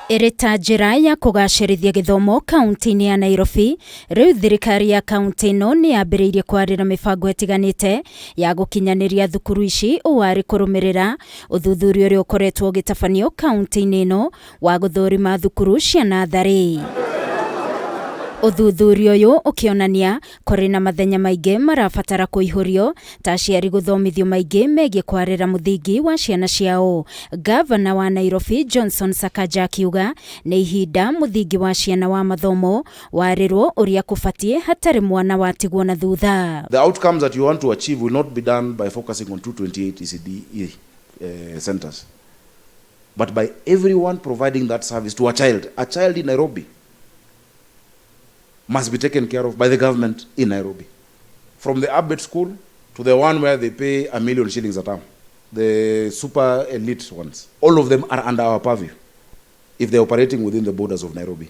Ĩrĩ ta njĩra ya kũgacĩrithia gĩthomo kaunti-inĩ ya Nairobi, rĩu thirikari ya kaunti ĩno nĩ yambĩrĩirie kwarĩra mĩbango ĩtiganĩte ya gũkinyanĩria thukuru ici, ũũ arĩ kũrũmĩrĩra ũthuthuria ũrĩa ũkoretwo ũgĩtabanio kaunti-inĩ ĩno wa gũthũrima thukuru cia natharĩ. Ũthuthuria ũyũ ũkĩonania kũrĩ na mathenya maingĩ marabatara kũihũrio, ta aciari gũthomithio maingĩ megiĩ kwarĩra mũthingi wa ciana ciao. Gavana wa Nairobi Johnson Sakaja akiuga nĩ ihinda mũthingi wa ciana wa mathomo warĩrwo ũrĩa kũbatiĩ, hatarĩ mwana watigwo na thutha. The outcomes that you want to achieve will not be done by focusing on 228 ECDE centers, but by everyone providing that service to a child. A child in Nairobi must be taken care of by the government in Nairobi. From the Abbott school to the one where they pay 1 million shillings a term, the super elite ones, all of them are under our purview if they're operating within the borders of Nairobi.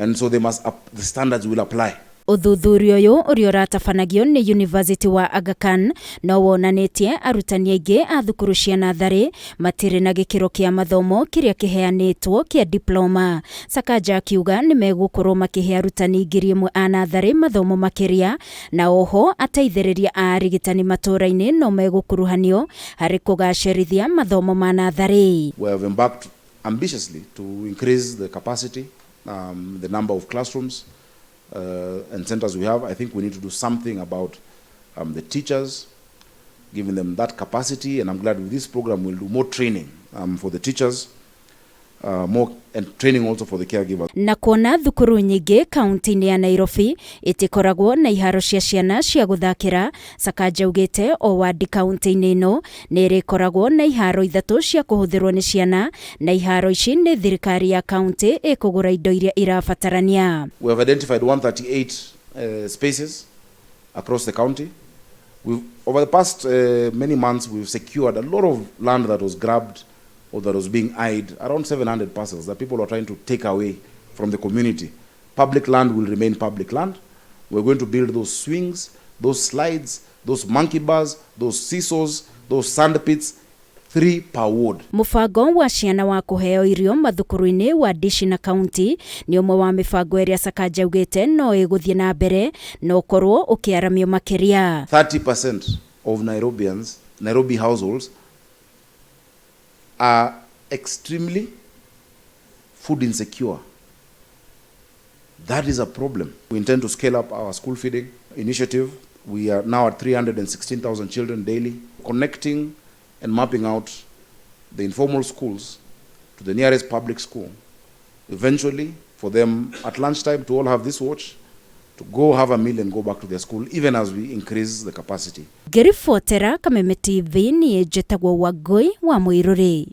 And so the standards will apply. Ũthuthuria ũyũ ũrĩa ũratabanagio nĩ University wa Aga Khan no wonanĩtie arutani aingĩ a thukuru cia natharĩ matirĩ na gĩkĩro kĩa mathomo kĩrĩa kĩheanĩtwo kĩa diploma. Sakaja akiuga nĩ megũkorwo makĩhe arutani 1000 a natharĩ mathomo makĩria, na oho ateithĩrĩria a arigitani matũũra-inĩ no megũkuruhanio harĩ kũgacĩrithia mathomo ma natharĩ. We have embarked ambitiously to increase the capacity, the number of classrooms and centers we have. I think we need to do something about the teachers, giving them that capacity. And I'm glad with this program we'll do more training for the teachers, more and training also for the caregivers. Na kuona thukuru nyingĩ kaunti-inĩ ya Nairobi itikoragwo na iharo cia ciana cia gũthakĩra, Sakaja augĩte o wandi kaunti-inĩ ĩno nĩ ĩrĩkoragwo na iharo ithatũ cia kũhũthĩrwo nĩ ciana, na iharo ici nĩ thirikari ya kaunti ĩkũgũra indo iria irabatarania. We have identified 138 spaces across the county. Over the past many months, we've secured a lot of land that was grabbed or that was being eyed, around 700 parcels that people are trying to take away from the community. Public land will remain public land. We're going to build those swings, those slides, those monkey bars, those seesaws, those sand pits, three per ward. Mũbango wa ciana wa kũheo irio mathukuru-inĩ wa Dishi na kaunti nĩ ũmwe wa mĩbango ĩrĩa Sakaja augĩte no ĩgũthiĩ na mbere na ũkorwo ũkĩaramio makĩria. 30% of Nairobians, Nairobi households, are extremely food insecure. That is a problem. We intend to scale up our school feeding initiative. We are now at 316,000 children daily, connecting and mapping out the informal schools to the nearest public school. Eventually, for them at lunchtime to all have this watch, to go have a meal and go back to their school, even as we increase the capacity. Ngĩribotera Kameme TV, niĩ njĩtagwo Wangũi wa Mũirũrĩ.